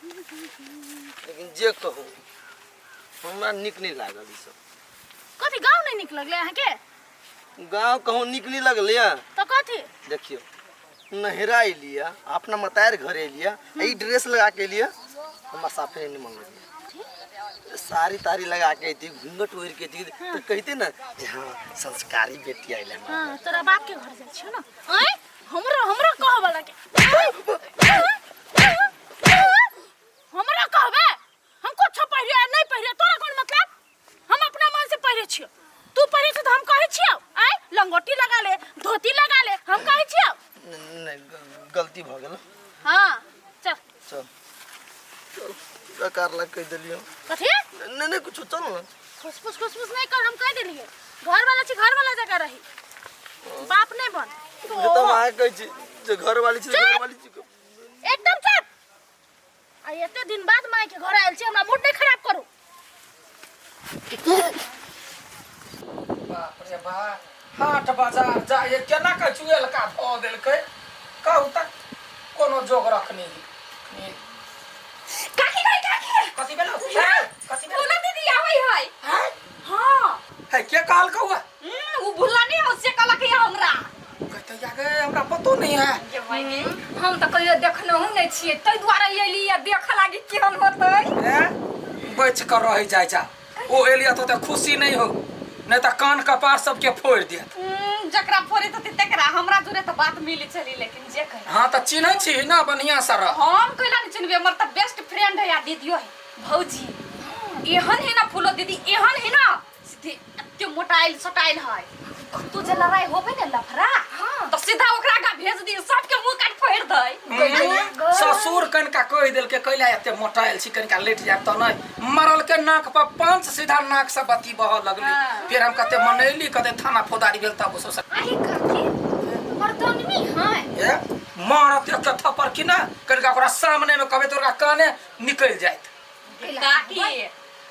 लेकिन जे कहू हमरा नीक नहि लागल ई सब। कथी गाँव नहीं निक लगले अहाँके? गाँव कहूँ नीक नहीं लगल या। तो कथी? देखियो नहिरा एलिया, अपना मतार घर एलिया, ई ड्रेस लगा के एलिया, हमरा साफे नहीं मन लगे। साड़ी ताड़ी लगा के अयती, घूंघट ओढ़ के अयती तो कहते ना जे हाँ संस्कारी बेटी आयल है। हाँ, तोरा बाप के घर जाइ छियो ना। आँय हमरो हमरो कह वाला के हमरा कहबे हम कुछ पहिरे आ नहीं पहिरे तोरा कोन मतलब? हम अपना मन से पहिरे छियो, तू पहिरे छ त हम कहै छियो आय लंगोटी लगा ले, धोती लगा ले, हम कहै छियो। नहीं, गलती भ गेल। हां चल चल चल बेकार लग कह देलियो। कथी? नहीं नहीं कुछ, चल ना। खुसफुस खुसफुस नहीं कर, हम कह देलिए घर वाला छी, घर वाला जगह रही, बाप नहीं बन। तो हम अहाँ कहै छी जे घर वाली छी, घर वाली छी। एकदम चुप। आ एते दिन बाद माय के घर आयल छी, हमरा मूड नहीं खराब करू। बाप रे बाप, हाट बाजार जाइए केना के चुएलका धऽ देलकै, कहू तऽ कोनो जोग रखनी नहीं। काकी गई काकी। कथी भेलौ? हे, कथी भेलौ? भोला दीदी आबै है। हैं? हाँ। हे, के कहल कौआ? उ भुला नहीं हो से कहलक है हमरा। कहते या गे, हमरा पतो नहीं है। ये बहिनी, हम तऽ कहियो देखनहुँ नहि छियै, ताहि दुआरे एली आ देखऽ लागी केहन होतै। हे, बचि कऽ रहै जाइ जा, ओ एलिया तऽ ओते खुशी नहीं हो, नहीं तऽ कान कपार सबके फोड़ि देत। जकरा फोड़ैत होतै तकरा, हमरा जुड़े तऽ बात मिली चली, लेकिन जे कही। हाँ तऽ चिन्है छी ना बढ़िया से रह। हम कैला नहि चिन्हबै, हमर तऽ बेस्ट फ्रेंड है आ दीदियो है भौजी। एहन है ना फूलो दीदी, एहन है ना सीधे एते मोटाइल सोटाइल है, कतौ जे लड़ाई होबे ने लफड़ा, हाँ। तो सीधा ओकरा गा भेज दी, सबके मुंह काट फोड़ दे। ससुर कनिका कहि देलकै कैला एते मोटाइल छी, कनिका लेट जायब तऽ नहि, मरल के नाक पर पंच सीधा नाक से बत्ती बहऽ लगली। हाँ। फेर हम कते मनैली, कते थाना फौदारी भेल तब ओ सब। अरे काकी मर्दानवी है। ए मारत एक थप्पड़ की ना, कनिका ओकरा सामने में कहबै तऽ ओकरा काने निकलि जायत। काकी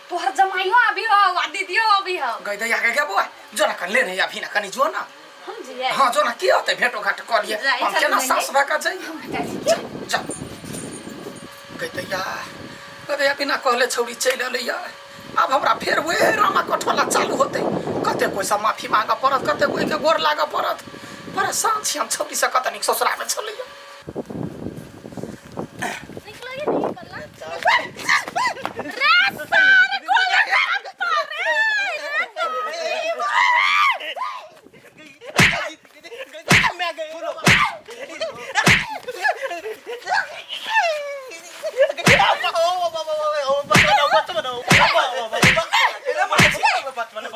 तोहर जमाइयो अभी हो आ दीदियो अभी हो। गई दैया के बौआ, जो ना कनि ले अभी ना कनि जो ना। हम जिए। हाँ जो ना, की होतै भेंटो घाट कऽ लिए, जाइ हम चलू केना ने। सास भए कऽ जाइए। हम जाइ छी की? जा गई दैया, गई दैया बिना कहले छौड़ी चलि एलैया। आब हमरा फेर वएह रामा कठोला चालू होतै, कते कोइसँ माफी मांगऽ पड़त, कते कोइके गोर लागऽ पड़त। परेशान छी हम छौड़ी से, कते नीक ससुरामे छलैया। निक लगे नहीं पल्ला रे सारे गोले गप्पा रे।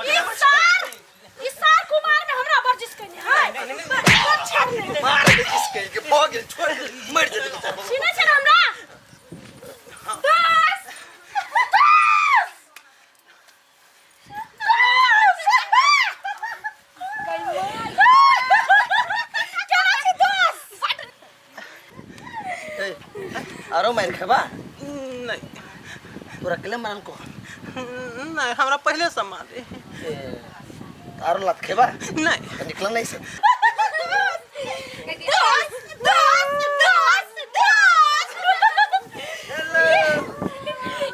ई सार, ई सार कुमार में हमरा वर्जिश कइने है। बड़ छाप नहीं। मार दे जिसके के भऽ गेल, छोड़ दे, मरि जेतै बेचारा। चिन्है छै ने हमरा? दस! दस! दस! केना छी दस? ए, आरो मारि खेबा? नहीं। तोरा केले मारल को? नहीं, हमरा पहले से मारे। ए, आरो लात खेबा? नहीं। तो निकल नहीं से। दस! दस! दस! दस!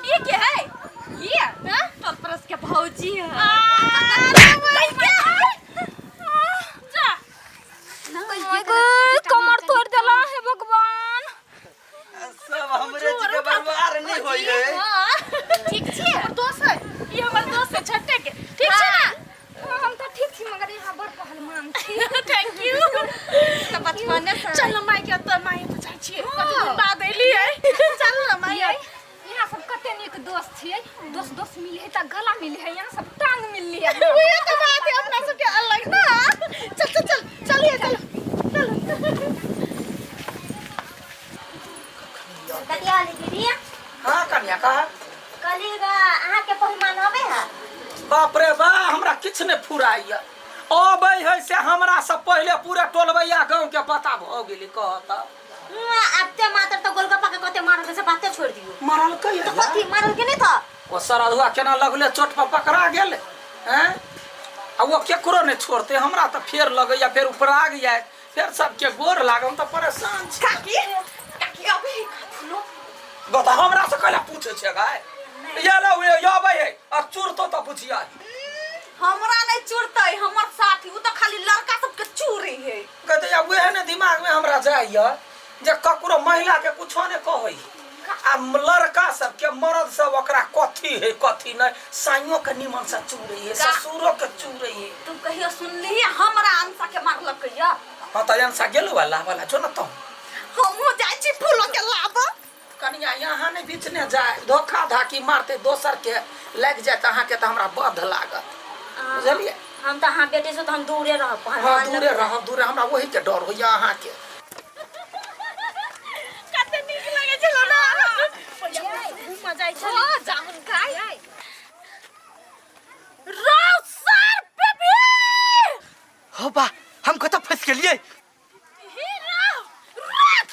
ये के है? ये हां परस के भौजी है। जा। कमर तोड़ देला हे भगवान। सब हमरे जी के बरबार नहीं होई रे। ठीक छी, हमर दोस्त है ई, हमर दोस्त है छठे के। ठीक छै ना? हाँ, हम तो ठीक छी, मगर यहाँ बड़ पहलवान छी। Thank you. तऽ बचपने से। चल ना माई के ओतऽ, माई ओतऽ जाइ छियै, कते दिन बाद एलियै, चल ना माई। यहाँ सब कते नीक दोस्त छियै, दोस्त दोस्त मिले है तऽ गला मिले है, यहाँ सब टांग मिलली है। वही तो बात है, अपना सबके अलग ना। चल चल चल चलिए, चल चल। कतिया वाली दीदी। हाँ कन्या कहा। कहली गा अहाँ के पहलवान अबे है? बाप रे बा, हमरा किछु नहि फुराइया। अबै है से हमरा से पहिले पूरा टोलबैया गाँव के पता भऽ गेलै। कहता आब ते मात्र तो गोलगप्पा के कते मारल से बाते छोड़ दियो। मारल के? तो कथी मारल के नहीं था? ओ सरधुआ केना लगले चोट पर पकड़ा गेल हैं, आ ओ केकरो नहि छोड़तै। हमरा तऽ फेर लगैया फेर उपराग जाय, फेर सबके गोर लागम, तऽ परेशान छी। काकी काकी अबे है फूलो। गो तऽ हमरा पूछे छे गाय या ला वे या भाई है आ चूरतो त बुझिया। हमरा नहीं चुरतै, हमर साथी उ त खाली लड़का सबके चूरे है। कहते या वेह ने दिमाग में हमरा जाइया जे ककरो महिला के कुछो ने कहै आ लड़का सब के मर्द सब ओकरा कथी है कथी नहीं, साइयो के निमन से चूरे है, ससुरो के चूरे है। तू कहियो सुनली हमरा अंशा के मारलक या? हां त अंशा गेलो वाला वाला जो न तो हमहु जाइ छी फूलो के लाब। कनिया यहाँ नहीं बीच ने जाए, धोखा धाकी मारते दोसर के लग जाए त अहाँ के त हमरा बध लागत, बुझलिए? हम त अहाँ बेटी से त हम दूरे रहब। हां दूरे रहब, दूरे, हमरा वही के डर होइया अहाँ के। कते नीक लगे छलो ना, घूम जाइ छली। हां जामुन खाइ राव सर बेबी। हो बा हम कत फंस गेलिए। हे राव राव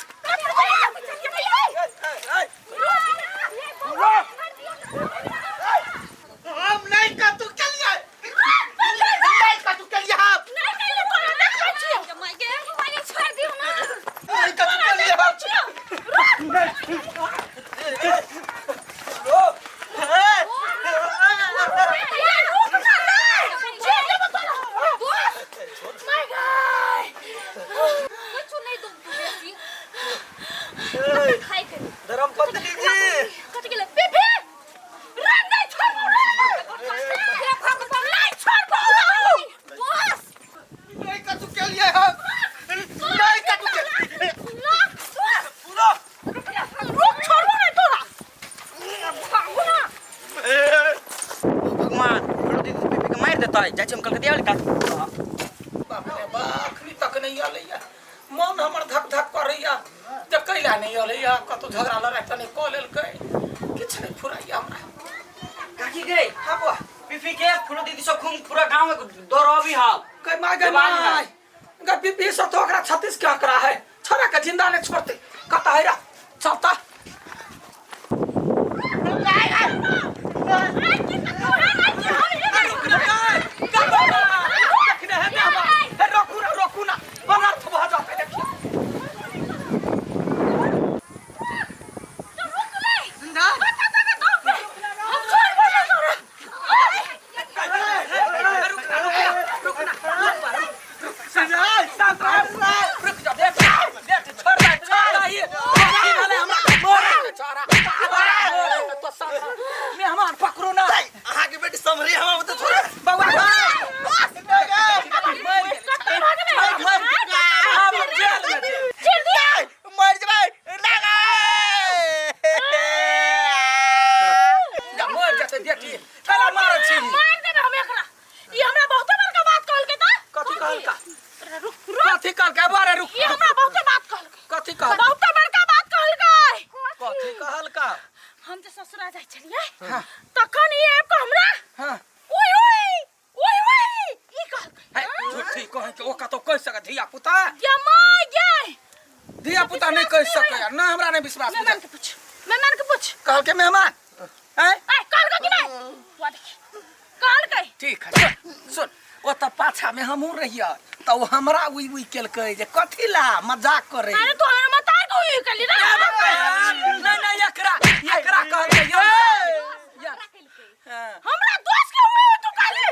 हम नहीं कतू केलिए, नहीं कतू केलिए, हम नहीं नहीं तोरा देखै छियौ। माय गे माय छोड़ दियो ना। नहीं कतू केलिए हम। कुछ नहीं दूं तू बेसी खाइ के धर्मपत्नी जी कथी गेलै बेबी? रे नहीं छोड़बौ रे, हे भगवान नहीं छोड़बौ। दोस नहीं कतू केलिए हम, नहीं कतू केलिए। पूरा रुक, छोड़बौ नहीं तोरा। भागू ना। भगवान फूलो दीदी बेबी के मार देतै, जाइ छी हम कलकतिया वाली काकी। बाप रे बाप, अखनी तक नहीं अलैया, मन हमर धक धक करैया जे कैला नहीं अलैया, कतौ झगड़ा लड़ाइ त नहीं कऽ लेलकै, किछु नहीं फुराइया हमरा। काकी गई हाँ बुआ पीपी के फूलो दीदी सब खूब पूरा गांव में दौड़बी हाव। गई माय गई माय गई पीपी सब तो ओकरा 36 के आंकड़ा है, छोरा के जिंदा नहीं छोड़ते। कता है रा चलता। रोकू ना, रोकू ना, अनर्थ भऽ जेतै। देखियौ रुक जा, देख देख, छोड़ दे, छोड़ दे, ई भेलै हमरा मोरे छोरा तो मेहमान पकड़ू ना। अहाँ के बेटी समरी हम तो छोड़ बउआ मर जबै लगा मर जेतै बेटी, कला मारै छी। मार देबै हम एकरा। ई हमरा बहुते बड़का बात कहलकै त। कथी कहलका? रुक रुक, कथी कहलकै? बारे रुक, ई हमरा बहुते बात कहलकै। कथी कहलकै? बहुते बड़का बात कहलकै। कथी कहलका? हम जे ससुरा जाइ छलियै तखन ई आबि कऽ हमरा हां ओइ ओइ ओइ ओइ ई कहलकै। है झूठी कहै के ओ कतौ कहि सकै धिया पुता? गे my गे, धिया पुता नहीं कहि सकै ना, हमरा नहीं विश्वास। मेहमान के पूछ, मेहमान के पूछ। कहलकै मेहमान हैं? ऐ कहलकै कि नहीं? हुआ देखी कहलकै। ठीक है, सुन सुन, ओ त पाछा में हमहूँ रहियै त ओ हमरा उई उई केलकै जे कथी ला मजाक करै। अरे तो हमरा मतार के उई केली ना। नहीं नहीं, एकरा एकरा कहलकै यौ। हां हमरा दोस्त के उई तू कहली।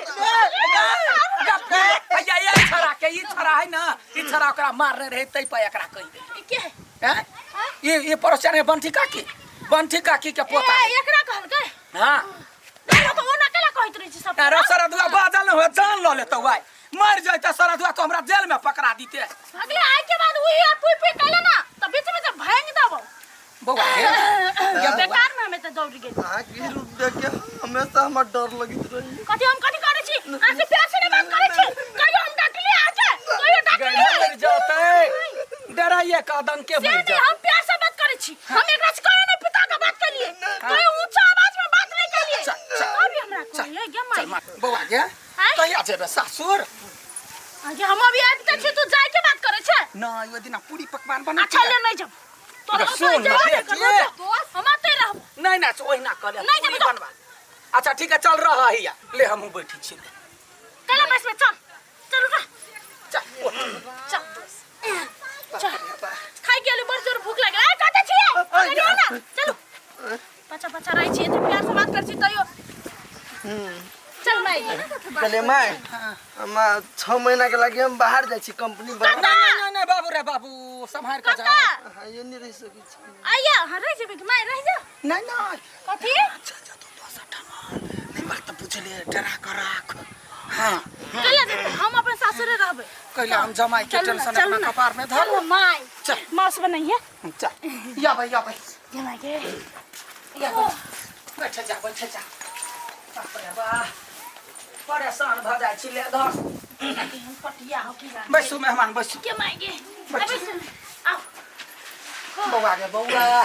भैया ये छड़ा के, ई छड़ा है ना, ई छड़ा ओकरा मारने रहे तै पर एकरा कहि दे। ई के है? हैं ये पड़ोसिया रे बंठी काकी, बंठी काकी के पोता ए है। एकरा कहलकै। हां अरे तो ओना केला कहैत रहै छै सब। अरे सरदुआ बाजल न हो, जान ल लेतौ आइ, मर जैते सरदुआ तो हमरा जेल में पकड़ा दीते। अगले आइ के बाद उई आ पुई पुई कैले ना त बीच में से भांग देबौ। बौआ हे ये बौआ बेकार में हमें त दौड़ गेल। अहाँ के रूप देख के हमेशा हमरा डर लगैत रही। कथी हम कथी करै छी? अहाँ से प्यार से नहीं बात करै छी। कहियो हम डांटली अहाँ के? कहियो डांटली? मर जतै डराइए कदम के से मर नहीं, जतै। हम प्यार से बात करै छी। हम एकरा से कहियो नहीं पिता के बात केलिए, कहियो ऊंचा आवाज में बात नहीं केलिए। चल, चल। अभी हमरा कहिए गे चल माय। मार बौआ गे, कहिया जेबे सासुर? आगे हम अभी आबि त छी, तू जाय के बात करै छै। ना ओइ दिना पूरी पकवान बना। अच्छा ले नहीं जब तोरा अरे सुन ना, बेटी। हम आते रहब। नहीं ना ओहिना कह ले, नहीं जेबै पूरी तो। बनवा। अच्छा ठीक है, चल रहा है ले, हमहूँ बैठी छी। कैला बैस में, चल चल उठा, चल उठ। चल चल खाइ के बड़ जोर भूख लागल। ए कतऽ छियै? अरे ना चलू, बच्चा बच्चा चल माई कहलिए माय हम 6 महीना के लागी हम बाहर जाइ छी कंपनी बना। नहीं नहीं बाबू रे बाबू सम्हार के जा। हाँ, ये नहीं रह सकै छी। आइया हां रह जेबे कि माई रह जा। नहीं नहीं कथी? अच्छा जा तो दोसर ठाम नहीं बात बुझलिए डरा कर राख। हां चल जेबे हम अपन सासुरे रहबे। कहले हम जमाई के चलू ना, टेंशन चलू अपना ना। कपार में धर। चल माई चल। माउस बनाइए। चल या भाई या भाई ये माई के या भाई बैठ जा बैठ जा। बाप रे बा परेशान भ जाइ छी ले धर। पटिया हो की बात। बैसू मेहमान बैसू। के माई के अबे सुन आओ बौआ गे बौआ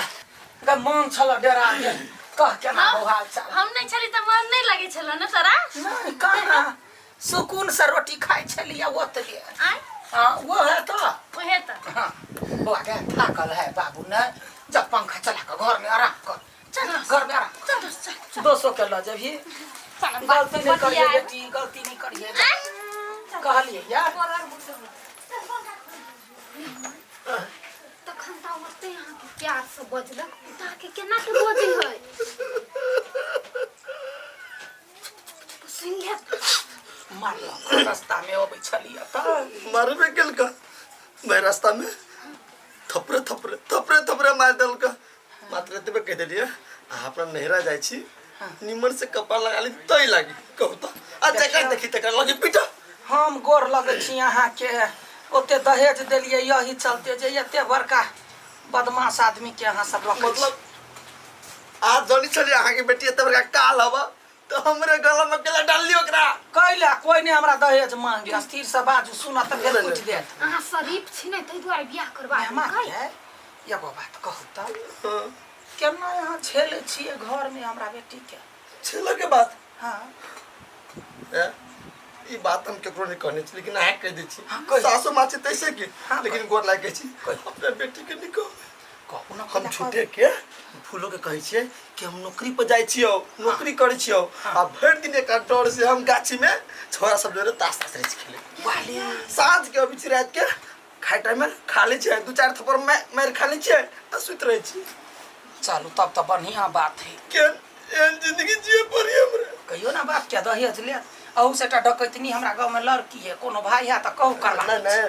गे मन छल डरा के कह केना बौआ चाल। हम नहीं छली त मन नहीं लगे छल न तोरा। नहीं कहाँ सुकून से रोटी खाइ छलियै ओतबे। आय हाँ वो है तो ओहे त। हाँ बौआ गे थाकल है बाबू ने जब पंखा चला के घर में आराम कर। चल घर में आराम चल चल दोस्तों के ल जेबही। गलती नहीं करिए बेटी गलती नहीं करिए कहलिए यार। तखन त ओते अहाँ के प्यार से बजलक उठा के केना के बजै है सुन ले। मारलक रास्ता में अबै छलियै त मारबे केलका मैं रास्ता में थपरे थपरे थपरे थपरे मार देलका। मात्र एतबे कहि देलियै अहाँ अपना नैहरा जाइ छी निमन से कपड़ा लगा ली तै लागी कहू त आ जकर देखी तकर लगी पीटा। हम गोर लगै छी अहाँके ओते दहेज देलियै यही चलते जे एते बड़का बदमाश आदमी के अहाँ सब रखै छी। मतलब आज जानी छलियै अहाँके बेटी एते बड़का काल हवा तो हमरे गला में केला डाल लियो ओकरा। कैला कोई नहीं हमरा दहेज मांगे स्थिर से बाजू सुनत त फेर कुछ देत। अहाँ शरीफ छी ने ताहि दुआरे बियाह करबा मेहमान के एगो बात कहू त केना अहाँ झेलै छियै घर में हमरा बेटी के? झेलै के बात? हाँ ई बात हम केकरो नहीं कहने छी लेकिन अहाँ कहि दै छी। हाँ, कहि। सासु माँ छै तैसे की हाँ, लेकिन गोर लागि जाइ छी अपना बेटी के नहीं कहू। कहू ना हम छूटे के फूलो के कहै छियै कि हम नौकरी पर जाइ छियौ नौकरी करै छियौ आ भरि दिन एक डर से हम गाछी में छोरा सब जोरे ताश ताश रहै छी खेले। वाले साँझ के अबै छी राति के खाइ टाइम में खा लै छियै 2-4 थप्पड़ मारि खा लै छियै आ सुति रहै छी। चलू तब तो बढ़िया बात है। केहन एहन जिंदगी जिए पड़ी हमरा। कहियो ना बाप के दहेज ले अहू से डकैतनी हमरा गाँव में लड़की है कोनो भाई है त कहू करबा। नहीं नहीं